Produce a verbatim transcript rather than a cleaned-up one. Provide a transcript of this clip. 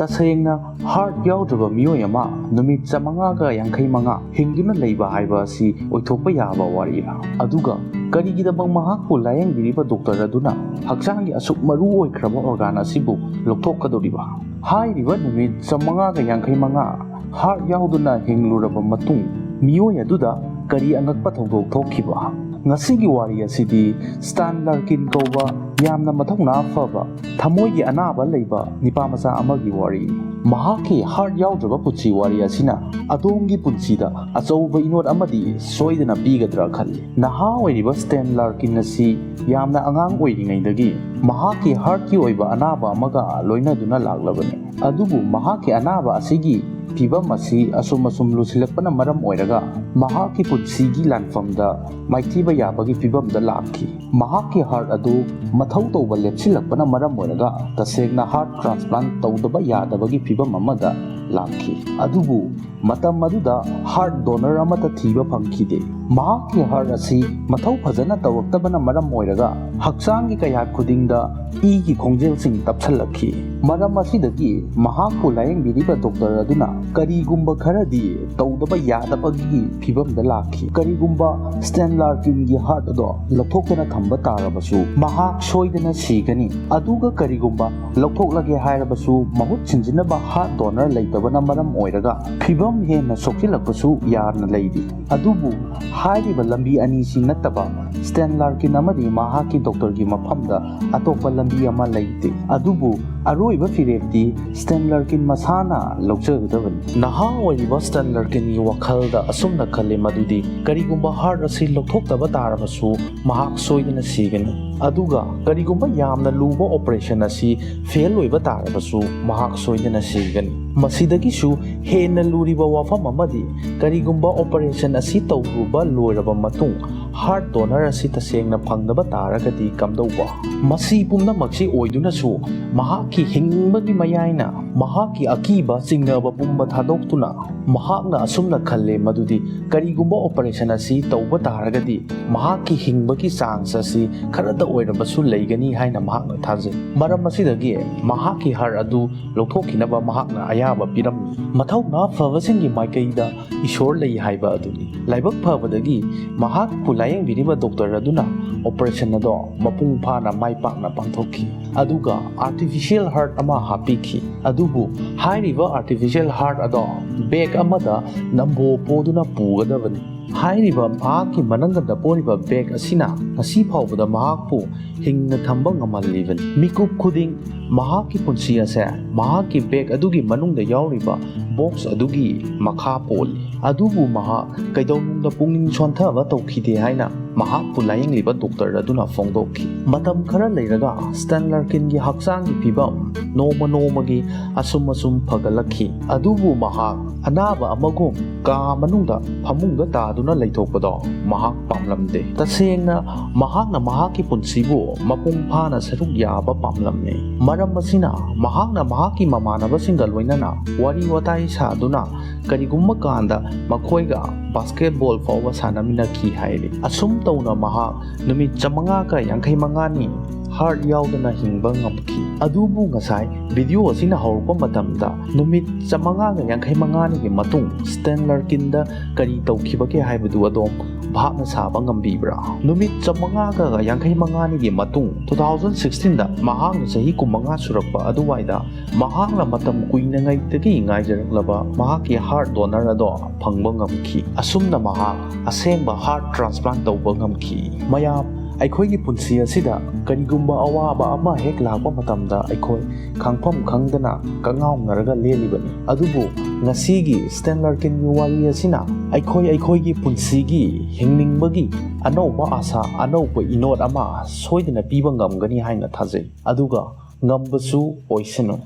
ꯇꯁꯦꯡꯅ heart ꯌꯥꯎꯗ꯭ꯔꯕ ꯃꯤꯑꯣꯏ ꯑꯃ ꯅꯨꯃꯤꯠ ꯆꯥꯃꯉꯥꯒ ꯌꯥꯡꯈꯩ ꯃꯉꯥ ꯍꯤꯡꯗꯨꯅ ꯂꯩꯕ ꯍꯥꯏꯕ ꯑꯁꯤ ꯑꯣꯏꯊꯣꯛꯄ ꯌꯥꯕ ꯋꯥꯔꯤꯔꯥ? ꯑꯗꯨꯒ ꯀꯔꯤꯒꯤꯗꯃꯛ ꯃꯍꯥꯛꯄꯨ ꯂꯥꯌꯦꯡꯕꯤꯔꯤꯕ ꯗꯣꯛꯇꯔ ꯑꯗꯨꯅ ꯍꯛꯆꯥꯡꯒꯤ ꯑꯁꯨꯛ ꯃꯔꯨ ꯑꯣꯏꯈ꯭ꯔꯕ organ ꯑꯁꯤꯕꯨ ꯂꯧꯊꯣꯛꯀꯗꯧꯔꯤꯕ? ꯍꯥꯏꯔꯤꯕ ꯅꯨꯃꯤꯠ ꯆꯥꯃꯉꯥꯒ ꯌꯥꯡꯈꯩ ꯃꯉꯥ heart ꯌꯥꯎꯗꯅ ꯍꯤꯡꯂꯨꯔꯕ ꯃꯇꯨꯡ, ꯃꯤꯑꯣꯏ ꯑꯗꯨꯗ ꯀꯔꯤ ꯑꯉꯛꯄ ꯊꯧꯗꯣꯛ ꯊꯣꯛꯈꯤꯕ? ꯉꯁꯤꯒꯤ ꯋꯥꯔꯤ ꯑꯁꯤꯗꯤ Stan Larkin ꯀꯧꯕ ꯌꯥꯝꯅ ꯃꯊꯧꯅꯥ ꯐꯕ, ꯊꯃꯣꯏꯒꯤ ꯑꯅꯥꯕ ꯂꯩꯕ ꯅꯤꯄꯥ ꯃꯆꯥ ꯑꯃꯒꯤ ꯋꯥꯔꯤꯅꯤ꯫ ꯃꯍꯥꯛꯀꯤ heart ꯌꯥꯎꯗ꯭ꯔꯕ ꯄꯨꯟꯁꯤ ꯋꯥꯔꯤ ꯑꯁꯤꯅ ꯑꯗꯣꯝꯒꯤ ꯄꯨꯟꯁꯤꯗ ꯑꯆꯧꯕ ꯏꯅꯣꯠ ꯑꯃꯗꯤ ꯁꯣꯏꯗꯅ ꯄꯤꯒꯗ꯭ꯔꯥ ꯈꯜꯂꯤ꯫ ꯅꯍꯥ ꯑꯣꯏꯔꯤꯕ Stan Larkin ꯑꯁꯤ ꯌꯥꯝꯅ ꯑꯉꯥꯡ ꯑꯣꯏꯔꯤꯉꯩꯗꯒꯤ ꯃꯍꯥꯛꯀꯤ heartꯀꯤ ꯑꯣꯏꯕ ꯑꯅꯥꯕ ꯑꯃꯒ ꯂꯣꯏꯅꯗꯨꯅ ꯂꯥꯛꯂꯕꯅꯤ꯫ ꯑꯗꯨꯕꯨ ꯃꯍꯥꯛꯀꯤ ꯑꯅꯥꯕ ꯑꯁꯤꯒꯤ ꯐꯤꯕꯝ ꯑꯁꯤ ꯑꯁꯨꯝ ꯑꯁꯨꯝ ꯂꯨꯁꯤꯜꯂꯛꯄꯅ ꯃꯔꯝ ꯑꯣꯏꯔꯒ ꯃꯍꯥꯛꯀꯤ ꯄꯨꯟꯁꯤꯒꯤ ꯂꯥꯟꯐꯝꯗ ꯃꯥꯏꯊꯤꯕ ꯌꯥꯕꯒꯤ ꯐꯤꯕꯝꯗ ꯂꯥꯛꯈꯤ꯫ ꯃꯍꯥꯛꯀꯤ heart ꯑꯗꯨ ꯃꯊꯧ ꯇꯧꯕ ꯂꯦꯞꯁꯤꯜꯂꯛꯄꯅ ꯃꯔꯝ ꯑꯣꯏꯔꯒ ꯇꯁꯦꯡꯅ heart transplant ꯇꯧꯗꯕ ꯌꯥꯗꯕꯒꯤ ꯐꯤꯕꯝ ꯑꯃꯗ ꯂꯥꯛꯈꯤ꯫ ꯑꯗꯨꯕꯨ ꯃꯇꯝ ꯑꯗꯨꯗ heart donor ꯑꯃꯠꯇ ꯊꯤꯕ ꯐꯪꯈꯤꯗꯦ꯫ ꯃꯍꯥꯛꯀꯤ heart ꯑꯁꯤ ꯃꯊꯧ ꯐꯖꯅ ꯇꯧꯔꯛꯇꯕꯅ ꯃꯔꯝ ꯑꯣꯏꯔꯒ ꯍꯛꯆꯥꯡꯒꯤ ꯀꯌꯥꯠ ꯈꯨꯗꯤꯡꯗ ꯏꯒꯤ ꯈꯣꯡꯖꯦꯜꯁꯤꯡ ꯇꯞꯁꯤꯜꯂꯛꯈꯤ꯫ ꯃꯔꯝ ꯑꯁꯤꯗꯒꯤ ꯃꯍꯥꯛꯄꯨ ꯂꯥꯌꯦꯡꯕꯤꯔꯤꯕ ꯗꯣꯛꯇꯔ ꯑꯗꯨꯅ ꯀꯔꯤꯒꯨꯝꯕ ꯈꯔꯗꯤ ꯇꯧꯗꯕ ꯌꯥꯗꯕꯒꯤ ꯐꯤꯕꯝꯗ ꯂꯥꯛꯈꯤ꯫ ꯀꯔꯤꯒꯨꯝꯕ Stan Larkinꯒꯤ heart ꯑꯗꯣ ꯂꯧꯊꯣꯛꯇꯅ ꯊꯝꯕ ꯇꯥꯔꯕꯁꯨ ꯃꯍꯥꯛ ꯁꯣꯏꯗꯅ ꯁꯤꯒꯅꯤ꯫ ꯑꯗꯨꯒ ꯀꯔꯤꯒꯨꯝꯕ ꯂꯧꯊꯣꯛꯂꯒꯦ ꯍꯥꯏꯔꯕꯁꯨ ꯃꯍꯨꯠ ꯁꯤꯟꯖꯤꯟꯅꯕ heart donor ꯂꯩꯇꯕꯅ ꯃꯔꯝ ꯑꯣꯏꯔꯒ ꯐꯤꯕꯝ ꯍꯦꯟꯅ ꯁꯣꯛꯆꯤꯜꯂꯛꯄꯁꯨ ꯌꯥꯅ ꯂꯩꯔꯤ꯫ ꯑꯗꯨꯕꯨ ꯍꯥꯏꯔꯤꯕ ꯂꯝꯕꯤ ꯑꯅꯤꯁꯤ ꯅꯠꯇꯕ Stan Larkin ꯑꯃꯗꯤ ꯃꯍꯥꯛꯀꯤ ꯗꯣꯛꯇꯔꯒꯤ ꯃꯐꯝꯗ ꯑꯇꯣꯞꯄ ꯂꯝꯕꯤ ꯑꯃ ꯂꯩꯇꯦ꯫ ꯑꯗꯨꯕꯨ ꯑꯔꯣꯏꯕ ꯐꯤꯔꯦꯞꯇꯤ Stan Larkin ꯃꯁꯥꯅ ꯂꯧꯖꯒꯗꯕꯅꯤ꯫ ꯅꯍꯥ ꯑꯣꯏꯔꯤꯕ Stan Larkinꯒꯤ ꯋꯥꯈꯜꯗ ꯑꯁꯨꯝꯅ ꯈꯜꯂꯤ ꯃꯗꯨꯗꯤ ꯀꯔꯤꯒꯨꯝꯕ heart ꯑꯁꯤ ꯂꯧꯊꯣꯛꯇꯕ ꯇꯥꯔꯕꯁꯨ ꯃꯍꯥꯛ ꯁꯣꯏꯗꯅ ꯁꯤꯒꯅꯤ꯫ ꯑꯗꯨꯒ ꯀꯔꯤꯒꯨꯝꯕ ꯌꯥꯝꯅ ꯂꯨꯕ operation ꯑꯁꯤ fail ꯑꯣꯏꯕ ꯇꯥꯔꯕꯁꯨ ꯃꯍꯥꯛ ꯁꯣꯏꯗꯅ ꯁꯤꯒꯅꯤ꯫ ꯃꯁꯤꯗꯒꯤꯁꯨ ꯍꯦꯟꯅ ꯂꯨꯔꯤꯕ ꯋꯥꯐꯝ ꯑꯃꯗꯤ ꯀꯔꯤꯒꯨꯝꯕ operation ꯑꯁꯤ ꯇꯧꯔꯨꯕ ꯂꯣꯏꯔꯕ ꯃꯇꯨꯡ heart donor ꯑꯁꯤ ꯇꯁꯦꯡꯅ ꯐꯪꯗꯕ ꯇꯥꯔꯒꯗꯤ ꯀꯝꯗꯧꯕ? ꯃꯁꯤ ꯄꯨꯝꯅꯃꯛꯁꯤ ꯑꯣꯏꯗꯨꯅꯁꯨ ꯃꯍꯥꯛ ꯍꯤꯡꯅꯤꯡꯕꯒꯤ ꯃꯌꯥꯏꯅ ꯃꯍꯥꯛꯀꯤ ꯑꯀꯤꯕ ꯆꯤꯡꯅꯕ ꯄꯨꯝꯕ ꯊꯥꯗꯣꯛꯇꯨꯅ, ꯃꯍꯥꯛꯅ ꯑꯁꯨꯝꯅ ꯈꯜꯂꯦ ꯃꯗꯨꯗꯤ ꯀꯔꯤꯒꯨꯝꯕ operation ꯑꯁꯤ ꯇꯧꯕ ꯇꯥꯔꯒꯗꯤ ꯃꯍꯥꯛꯀꯤ ꯍꯤꯡꯕꯒꯤ chance ꯑꯁꯤ ꯈꯔꯗ ꯑꯣꯏꯔꯕꯁꯨ ꯂꯩꯒꯅꯤ ꯍꯥꯏꯅ ꯃꯍꯥꯛꯅ ꯊꯥꯖꯩ꯫ ꯃꯔꯝ ꯑꯁꯤꯗꯒꯤ ꯃꯍꯥꯛꯀꯤ heart ꯑꯗꯨ ꯂꯧꯊꯣꯛꯈꯤꯅꯕ ꯃꯍꯥꯛꯅ ꯑꯌꯥꯕ ꯄꯤꯔꯝꯃꯤ꯫ ꯃꯊꯧꯅꯥ ꯐꯕꯁꯤꯡꯒꯤ ꯃꯥꯏꯀꯩꯗ ꯏꯁꯣꯔ ꯂꯩ ꯍꯥꯏꯕ ꯑꯗꯨꯅꯤ꯫ ꯂꯥꯏꯕꯛ ꯐꯕꯗꯒꯤ ꯃꯍꯥꯛꯄꯨ ꯂꯥꯌꯦꯡꯕꯤꯔꯤꯕ doctor ꯑꯗꯨꯅ operation ꯑꯗꯣ ꯃꯄꯨꯡ ꯐꯥꯅ ꯃꯥꯏ ꯄꯥꯛꯅ ꯄꯥꯡꯊꯣꯛꯈꯤ꯫ ꯑꯗꯨꯒ artificial heart ꯑꯃ ꯍꯥꯞꯄꯤꯈꯤ꯫ ꯑꯗꯨꯕꯨ ꯍꯥꯏꯔꯤꯕ artificial heart ꯑꯗꯣ bag ꯑꯃꯗ ꯅꯝꯕꯣ ꯄꯣꯗꯨꯅ ꯄꯨꯒꯗꯕꯅꯤ꯫ ꯍꯥꯏꯔꯤꯕ ꯃꯍꯥꯛꯀꯤ ꯃꯅꯪꯒꯟꯗ ꯄꯣꯔꯤꯕ bag ꯑꯁꯤꯅ ꯉꯁꯤ ꯐꯥꯎꯕꯗ ꯃꯍꯥꯛꯄꯨ ꯍꯤꯡꯅ ꯊꯝꯕ ꯉꯝꯍꯜꯂꯤꯕꯅꯤ꯫ ꯃꯤꯀꯨꯞ ꯈꯨꯗꯤꯡ ꯃꯍꯥꯛꯀꯤ ꯄꯨꯟꯁꯤ ꯑꯁꯦ ꯃꯍꯥꯛꯀꯤ bag ꯑꯗꯨꯒꯤ ꯃꯅꯨꯡꯗ ꯌꯥꯎꯔꯤꯕ box ꯑꯗꯨꯒꯤ ꯃꯈꯥ ꯄꯣꯜꯂꯤ꯫ ꯑꯗꯨꯕꯨ ꯃꯍꯥꯛ ꯀꯩꯗꯧꯅꯨꯡꯗ ꯄꯨꯛꯅꯤꯡ ꯁꯣꯟꯊꯕ ꯇꯧꯈꯤꯗꯦ ꯍꯥꯏꯅ ꯃꯍꯥꯛꯄꯨ ꯂꯥꯌꯦꯡꯂꯤꯕ doctor ꯑꯗꯨꯅ ꯐꯣꯡꯗꯣꯛꯈꯤ꯫ ꯃꯇꯝ ꯈꯔ ꯂꯩꯔꯒ Stan Larkinꯒꯤ ꯍꯛꯆꯥꯡꯒꯤ ꯐꯤꯕꯝ ꯅꯣꯡꯃ ꯅꯣꯡꯃꯒꯤ ꯑꯁꯨꯝ ꯑꯁꯨꯝ ꯐꯒꯠꯂꯛꯈꯤ꯫ ꯑꯗꯨꯕꯨ ꯃꯍꯥꯛ ꯑꯅꯥꯕ ꯑꯃꯒꯨꯝ ꯀꯥ ꯃꯅꯨꯡꯗ ꯐꯃꯨꯡꯗ ꯇꯥꯗꯨꯅ ꯂꯩꯊꯣꯛꯄꯗꯣ ꯃꯍꯥꯛ ꯄꯥꯝꯂꯝꯗꯦ꯫ ꯇꯁꯦꯡꯅ ꯃꯍꯥꯛꯅ ꯃꯍꯥꯛꯀꯤ ꯄꯨꯟꯁꯤꯕꯨ ꯃꯄꯨꯡ ꯐꯥꯅ ꯁꯔꯨꯛ ꯌꯥꯕ ꯄꯥꯝꯂꯝꯃꯤ꯫ ꯃꯔꯝ ꯑꯁꯤꯅ ꯃꯍꯥꯛꯅ ꯃꯍꯥꯛꯀꯤ ꯃꯃꯥꯟꯅꯕꯁꯤꯡꯒ ꯂꯣꯏꯅꯅ ꯋꯥꯔꯤ ꯋꯥꯇꯥꯏ ꯁꯥꯗꯨꯅ ꯀꯔꯤꯒꯨꯝꯕ ꯀꯥꯟꯗ ꯃꯈꯣꯏꯒ basketball ꯐꯥꯎꯕ ꯁꯥꯟꯅꯃꯤꯟꯅꯈꯤ ꯍꯥꯏꯔꯤ꯫ ꯑꯁꯨꯝ ꯇꯧꯅ ꯃꯍꯥꯛ ꯅꯨꯃꯤꯠ ꯆꯥꯃꯉꯥꯒ ꯌꯥꯡꯈꯩ ꯃꯉꯥꯅꯤ heart ꯌꯥꯎꯗꯅ ꯍꯤꯡꯕ ꯉꯝꯈꯤ꯫ ꯑꯗꯨꯕꯨ ꯉꯁꯥꯏ video ꯑꯁꯤꯅ ꯍꯧꯔꯛꯄ ꯃꯇꯝꯗ ꯅꯨꯃꯤꯠ ꯆꯥꯃꯉꯥꯒ ꯌꯥꯡꯈꯩ ꯃꯉꯥꯅꯤꯒꯤ ꯃꯇꯨꯡ Stan Larkinꯗ ꯀꯔꯤ ꯇꯧꯈꯤꯕꯒꯦ ꯍꯥꯏꯕꯗꯨ ꯑꯗꯣꯝ ꯚꯥꯞꯅ ꯁꯥꯕ ꯉꯝꯕꯤꯕ꯭ꯔꯥ? ꯅꯨꯃꯤꯠ ꯆꯥꯃꯉꯥꯒ ꯌꯥꯡꯈꯩ ꯃꯉꯥꯅꯤꯒꯤ ꯃꯇꯨꯡ two thousand sixteenꯗ ꯃꯍꯥꯛꯅ ꯆꯍꯤ ꯀꯨꯟꯃꯉꯥ ꯁꯨꯔꯛꯄ ꯑꯗꯨꯋꯥꯏꯗ ꯃꯍꯥꯛꯅ ꯃꯇꯝ ꯀꯨꯏꯅꯉꯩꯗꯒꯤ ꯉꯥꯏꯖꯔꯛꯂꯕ ꯃꯍꯥꯛꯀꯤ heart donor ꯑꯗꯣ ꯐꯪꯕ ꯉꯝꯈꯤ꯫ ꯑꯁꯨꯝꯅ ꯃꯍꯥꯛ ꯑꯁꯦꯡꯕ heart transplant ꯇꯧꯕ ꯉꯝꯈꯤ꯫ ꯃꯌꯥꯝ, ꯑꯩꯈꯣꯏꯒꯤ ꯄꯨꯟꯁꯤ ꯑꯁꯤꯗ ꯀꯔꯤꯒꯨꯝꯕ ꯑꯋꯥꯕ ꯑꯃ ꯍꯦꯛ ꯂꯥꯛꯄ ꯃꯇꯝꯗ ꯑꯩꯈꯣꯏ ꯈꯪꯐꯝ ꯈꯪꯗꯅ ꯀꯉꯥꯎꯅꯔꯒ ꯂꯦꯜꯂꯤꯕꯅꯤ꯫ ꯑꯗꯨꯕꯨ ꯉꯁꯤꯒꯤ Stan Larkinꯒꯤ ꯋꯥꯔꯤ ꯑꯁꯤꯅ ꯑꯩꯈꯣꯏ ꯑꯩꯈꯣꯏꯒꯤ ꯄꯨꯟꯁꯤꯒꯤ ꯍꯤꯡꯅꯤꯡꯕꯒꯤ ꯑꯅꯧꯕ ꯑꯥꯁꯥ, ꯑꯅꯧꯕ ꯏꯅꯣꯠ ꯑꯃ ꯁꯣꯏꯗꯅ ꯄꯤꯕ ꯉꯝꯒꯅꯤ ꯍꯥꯏꯅ ꯊꯥꯖꯩ꯫ ꯑꯗꯨꯒ ꯉꯝꯕꯁꯨ ꯑꯣꯏꯁꯅꯨ꯫